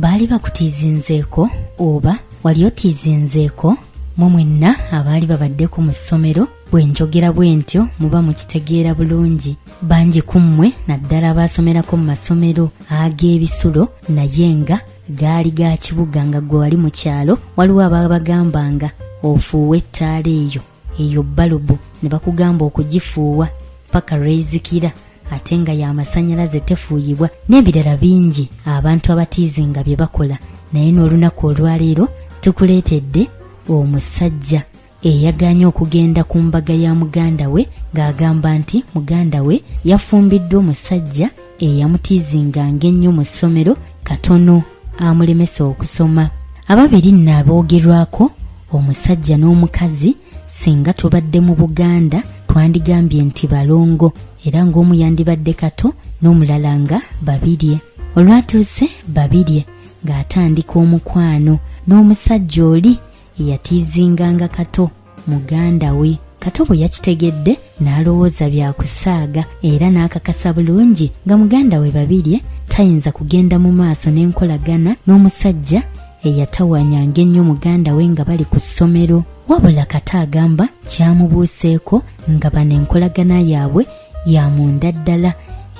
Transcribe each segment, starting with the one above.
Baali bakutiizinzeeko oba wali otiizinzeeko? Mwe mwenna abaali babaddeko mu ssomero, bwe njogera bwe ntyo muba mukitegeera bulungi. Bangi ku mmwe naddala abaasomerako mu masomero ag'ebisulo naye nga gaali ga kibuga nga gwe wali mu kyalo, waliwo abaabagambanga ofuuwe ettaala eyo eyo balubu ne bakugamba okugifuuwa paka lw'ezikira ate nga y'amasannyalaze tefuuyibwa n'ebirala bingi abantu abatiizinga bye bakola. Naye n'olunaku olwaleero tukuleetedde omusajja eyagaanye okugenda ku mbaga ya muganda we ng'agamba nti muganda we yafumbiddwa omusajja eyamutiizinganga ennyo mu ssomero katono amulemesa okusoma. Ababiri nno aboogerwako, omusajja n'omukazi, singa tubadde mu Buganda twandigambye nti balongo era ng'omu yandibadde Kato n'omulala nga Babirye. Olwatuuse Babirye ng'atandika omukwano n'omusajja oli eyatiizinganga Kato muganda we. Kato bwe yakitegedde n'alowooza bya kusaaga era n'akakasa bulungi nga muganda we Babirye tayinza kugenda mu maaso n'enkolagana n'omusajja eyatawanyanga ennyo muganda we nga bali ku ssomero. Wabula Kato agamba kyamubuuseeko nga bano enkolagana yaabwe ya munda ddala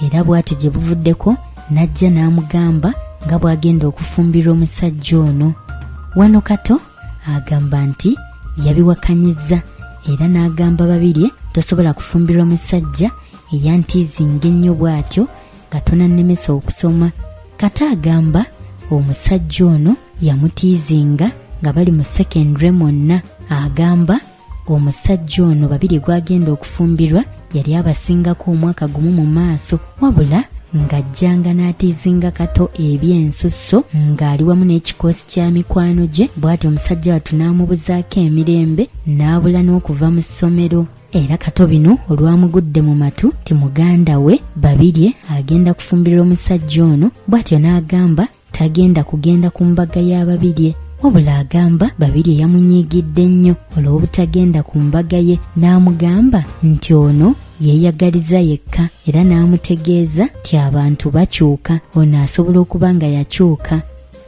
era bw'atyo gye buvuddeko n'ajja n'amugamba nga bw'agenda okufumbirwa omusajja ono. Wano Kato agamba nti yabiwakanyizza era n'agamba Babirye tosobola kufumbirwa musajja eyantiizinga ennyo bw'atyo nga tonannemesa okusoma. Kato agamba omusajja ono yamutiizinga nga bali mu secondary mwonna. Agamba omusajja ono Babirye gw'agenda okufumbirwa yali abasingako omwaka gumu mu maaso, wabula ng'ajjanga n'atiizinga Kato eby'ensusso ng'ali wamu n'ekikoosi kya mikwano gye. Bw'atyo omusajja wattu n'amubuzaako emirembe n'abula n'okuva mu ssomero. Era Kato bino olwamugudde mu matu nti muganda we Babirye agenda kufumbirwa omusajja ono, bw'atyo n'agamba tagenda kugenda ku mbaga ya Babirye. Wabula agamba Babirye yamunyiigidde nnyo olw'obutagenda ku mbaga ye n'amugamba nti ono yeeyagaliza yekka era n'amutegeeza nti abantu bakyuka, ono asobola okuba nga yakyuka.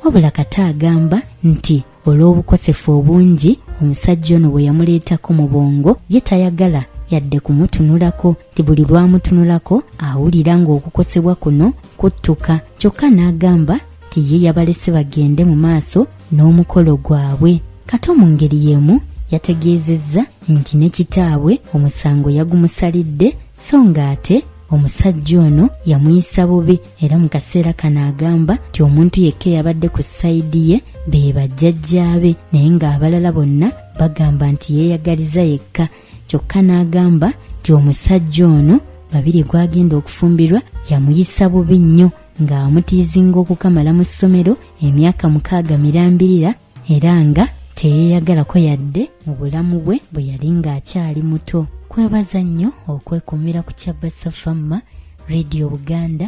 Wabula Kato agamba nti olw'obukosefu obungi omusajja ono bwe yamuleetako mu bwongo ye tayagala yadde kumutunulako, nti buli lw'amutunulako awulira ng'okukosebwa kuno kuttuka, kyokka n'agamba nti ye yabalese bagende mu maaso n'omukolo gwabwe. Kato mu ngeri y'emu yategeezezza nti ne kitaabwe omusango yagumusalidde so ng'ate omusajja ono yamuyisa bubi era mu kaseera kano agamba nti omuntu yekka eyabadde ku sayidi ye be bajjajjaabe naye ng'abalala bonna bagamba nti yeeyagaliza yekka, kyokka n'agamba nti omusajja ono Babirye gw'agenda okufumbirwa yamuyisa bubi nnyo ng'amutiizinga okukamala mu ssomero emyaka 6 mirambirira era nga teyeeyagalako yadde mu bulamu bwe bwe yali ng'akyali muto. Kwebaza nnyo okwekuumira ku kya Basafamma Radio Buganda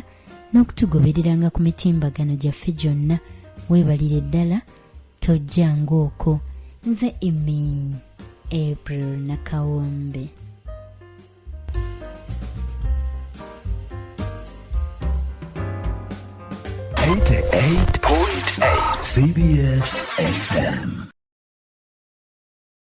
n'okutugobereranga ku mitimbagano gyaffe gyonna. Weebalire ddala, tojja ng'okwo. Nze Immy April Nakawombe. 88.8 CBS FM.